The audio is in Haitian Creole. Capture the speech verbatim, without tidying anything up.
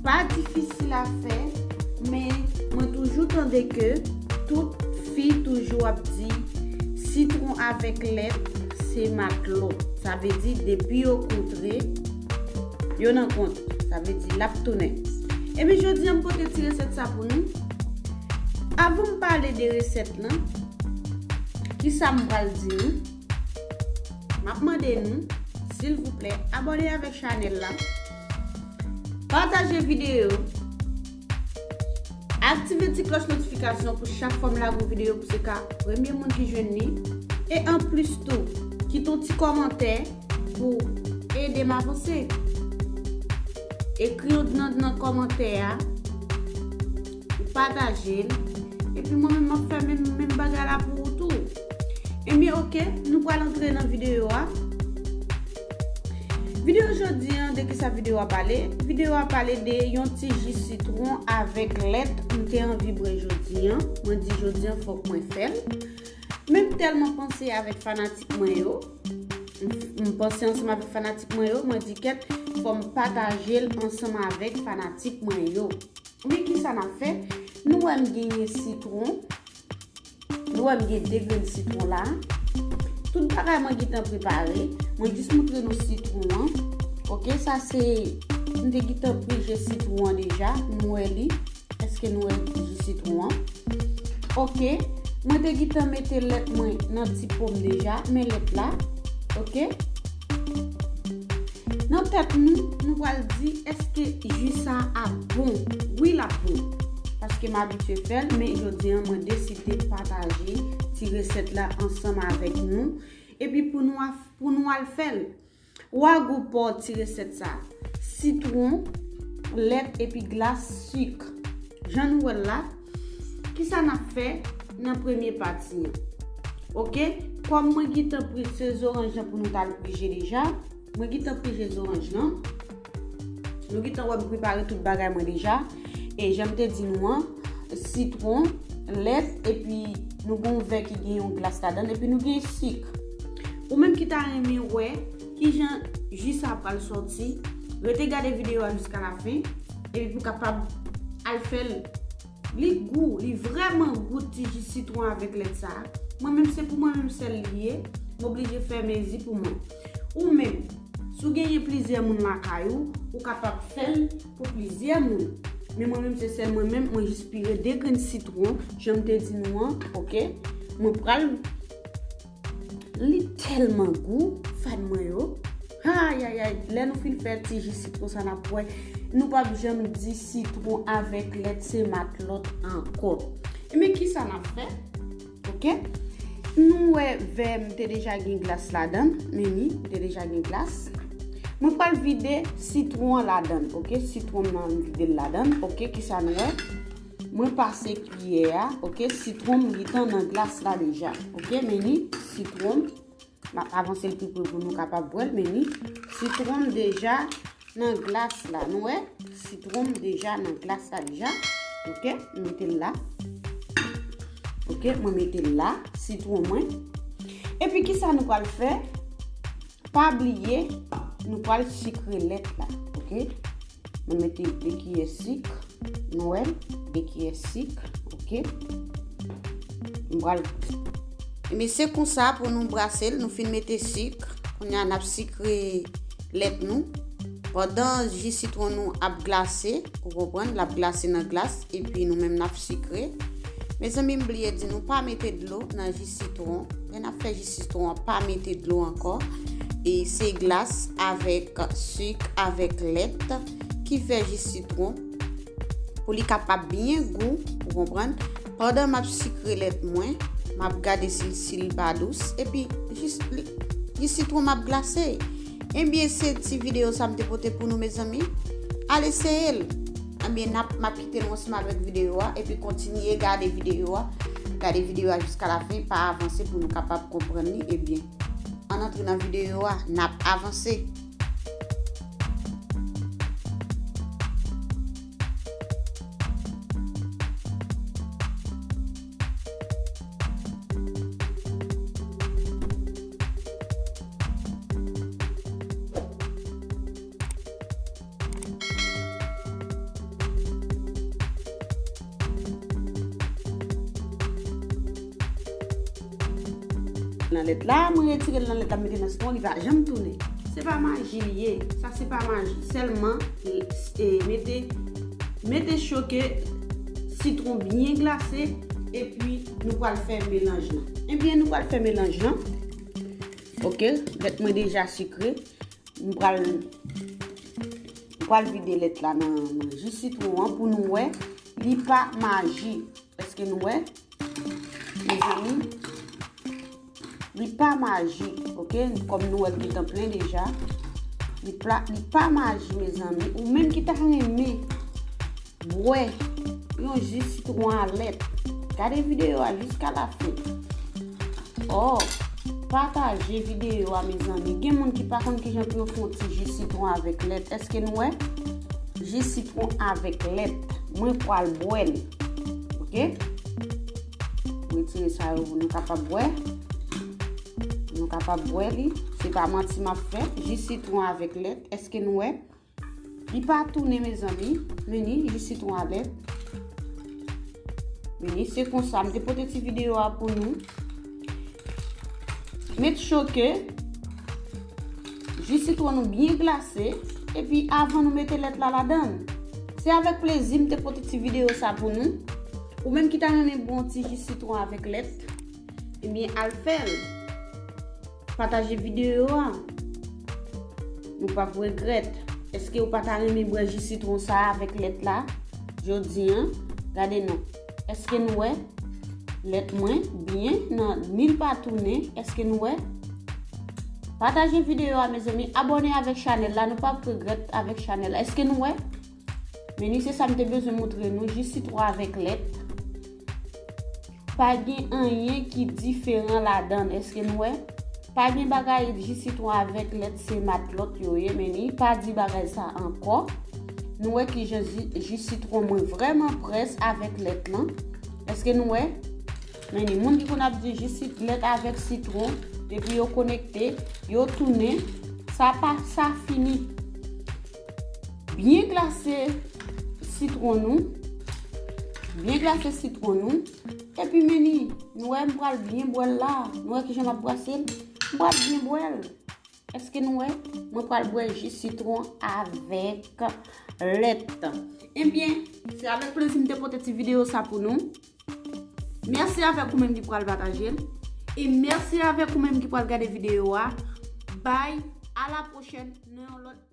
Pa difisil a fè, men mwen toujou tande ke tout fi toujou ap di sitwon avèk lèt se matlòt. Sa vle di depi yo kontre, yo nan kont. Sa vle di l ap tounen. Ebyen jodi a m pote ti resèt sa pou nou. Avan m pale de resèt lan, kisa m pral di nou? M ap mande nou, silvouplè, abòne avèk chanèl la. Pataje videyo. Aktive ti klòch notifikasyon pou chak fwa m lage yon videyo pou se ka premye moun ki jwenn li. E anplis tou, kite yon ti kòmantè pou ede m avanse. Ekri yon nan, nan kòmantè a. Ou pataje l. Epi mwen menm m ap fè menm, menm bagay la pou ou tou. Ebyen, oke, nou pral antre nan videyo a. Videyo jodi a, de kisa videyo a pale? Videyo a pale de yon ti ji sitwon avèk lèt. M te anvi bwè jodi a. Mwen di jodi a, fòk mwen fè l. Men m tèlman panse avèk fanatik mwen yo. M, m panse ansanm avèk fanatik mwen yo. Mwen di kèt, fò m pataje l ansanm avèk fanatik mwen yo. Men kisa n ap fè? Nou wè m genyen sitwon. Nou wè m gen de grenn sitwon la. Tout bagay mwen gentan prepare. Mwen jis moutre nou sitwon an. Oke, sa se, m te gentan prije sitwon an deja. Nou wè li. Èske nou wè ji sitwon an? Oke. Mwen te gentan mete lèt mwen nan ti po m deja. Men lèt la. Oke. Nan tèt nou, nou pral di, èske ji sa ap bon? Wi, l ap bon. Paske m abitye fè l, men jodi a, mwen deside pataje ti resèt la ansanm avèk nou. Epi pou nou a, pou nou al fè l. Wa gou pa w ti resèt sa. Sitwon, lèt epi glas, sik. Jan nou wè l la, kisa n ap fè nan premye pati an? Oke, kòm mwen gentan pri-, se zoranj lan pou nou t al prije deja. Mwen gentan prije zoranj lan. Nou gentan wè m prepare tout bagay mwen deja. E jan m te di nou an, sitwon, lèt, epi nou gen yon vè ki gen yon glas ladan l, epi nou gen sik. Ou menm ki ta renmen wè kijan ji sa pral sòti, rete gade videyo a jiska lafen, epi pou kapab al fè l. Li gou, li vrèman gou ti ji sitwon avèk lèt sa. Mwen menm se pou mwen menm sèl li ye, m oblije fè mezi pou mwen. Ou menm, si w genyen plizyè moun lakay ou, ou kapab fè l pou plizyè moun. Men mwen menm se sèl mwen menm, mwen jis pire de grenn sitwon, jan m te di nou an, oke? Mwen pral Li tèlman gou, fan mwen yo. Ayayay, lè nou fin fè ti ji sitwon sa n ap wè, nou p ap janm di sitwon avèk lèt se matlòt ankò. Ebyen, kisa n ap fè? Oke? Nou wè vè m te deja gen glas ladan l, men ni, m te deja gen glas. Mwen pral vide sitwon an ladan l, oke? Sitwon m nan, m vide l ladan l, oke? Kisa nou wè? Mwen pase kiyè a, oke, sitwon m gentan nan glas la deja. Oke, men ni sitwon m, m ap avanse l pi pre pou nou kapab wè l, men ni sitwon m deja nan glas la. Nou wè, sitwon m deja nan glas la deja. Oke, m mete l la. Oke, mwen mete l la, sitwon mwen. Epi kisa nou pral fè? Pa bliye, nou pral sikre lèt la, oke? Mwen mete de kiyè sik, nou wè, de kiyè sik, oke? Mwen pral. Ebyen, se konsa pou nou brase l, nou fin mete sik. Kounye a, n ap sikre lèt nou. Pandan ji sitwon nou ap glase, ou konprann, l ap glase nan glas, epi nou menm n ap sikre. Mezanmi, m bliye di nou pa mete dlo nan ji sitwon. Lè n ap fè ji sitwon an, pa mete dlo ankò. E se glas avèk sik, avèk lèt ki fè ji sitwon. Pou li kapab byen gou, ou konprann. Pandan m ap sikre lèt mwen, m ap gade si, si l pa dous. Epi, jis li, ji sitwon m ap glase. Ebyen, se ti videyo sa m te pote pou nou, mezanmi. Al eseye l. Ebyen, n ap, m ap kite nou ansanm avèk videyo a, epi kontinye gade videyo a. Gade videyo a jiska lafen, pa avanse pou nou kapab konprann li. Ebyen, ann antre nan videyo a, n ap avanse. Nan lèt la, mwen retire l nan lèt la, m mete nan sitwon, li pa janm tounen. Se pa maji li ye. Sa se pa maji. Sèlman, e, mete, mete choke sitwon byen glase, epi nou pral fè melanj lan. Ebyen, nou pral fè melanj lan. Ok, lèt mwen deja sikre. M pral, m pral vide lèt la nan, nan ji sitwon an pou nou wè. Li pa maji. Èske nou wè? Mezanmi, li pa maji, ok? Kòm nou wè l gentan plen deja. Li pa, li pa maji, mezanmi. Ou menm ki ta renmen bwè yon ji sitwon a lèt, gade videyo a jiska lafen. Oh, pataje videyo a, mezanmi. Gen moun ki pa konn kijan pou yo fè yon ti ji sitwon avèk lèt. Èske nou wè? Ji sitwon avèk lèt. Mwen pral bwè l. Ok? Retire sa yo pou nou kapab bwè. Nou kapab bwè li. Se pa manti m ap fè. Ji sitwon avèk lèt. Èske nou wè? Li pa tounen, mezanmi. Men ni, ji sitwon a lèt. Men ni, se konsa. M te pote ti videyo a pou nou. Met choke. Ji sitwon nou byen glase. Epi avan nou mete lèt la ladan l. Se avèk plezi m te pote ti videyo sa pou nou. Ou menm ki ta renmen bwè yon ti ji sitwon avèk lèt, ebyen, al fè l. Pataje videyo a. Nou p ap regrèt. Èske ou pa ta renmen bwè ji sitwon sa a avèk lèt la? Jodi an, gade non. Èske nou wè? Lèt mwen byen nan, ni l pa tounen. Èske nou wè? Pataje videyo a, mezanmi. Abòne avèk chanèl la. Nou p ap regrèt avèk chanèl la. Èske nou wè? Men ni, se sa m te bezwen montre nou. Ji sitwon avèk lèt. Pa gen anyen ki diferan ladan l. Èske nou wè? Pa gen bagay ji sitwon avèk lèt se matlòt yo ye, men ni pa di bagay sa ankò. Nou wè kijan ji, ji sitwon mwen vrèman près avèk lèt lan. Èske nou wè? Men ni moun ki konn ap di ji sit-, lèt avèk sitwon, depi yo konekte, yo tounen, sa pa, sa fini. Byen glase sitwon nou. Byen glase sitwon nou. Epi men ni, nou wè m pral byen bwè l la. Nou wè kijan m ap brase l? M pral byen bwè l. Èske nou wè? Mwen pral bwè ji sitwon avèk lèt. Ebyen, se avèk plezi m te pote ti videyo sa pou nou. Mèsi avèk ou menm ki pral pataje l. E mèsi avèk ou menm ki pral gade videyo a. Bye, a la pwochèn nan yon lòt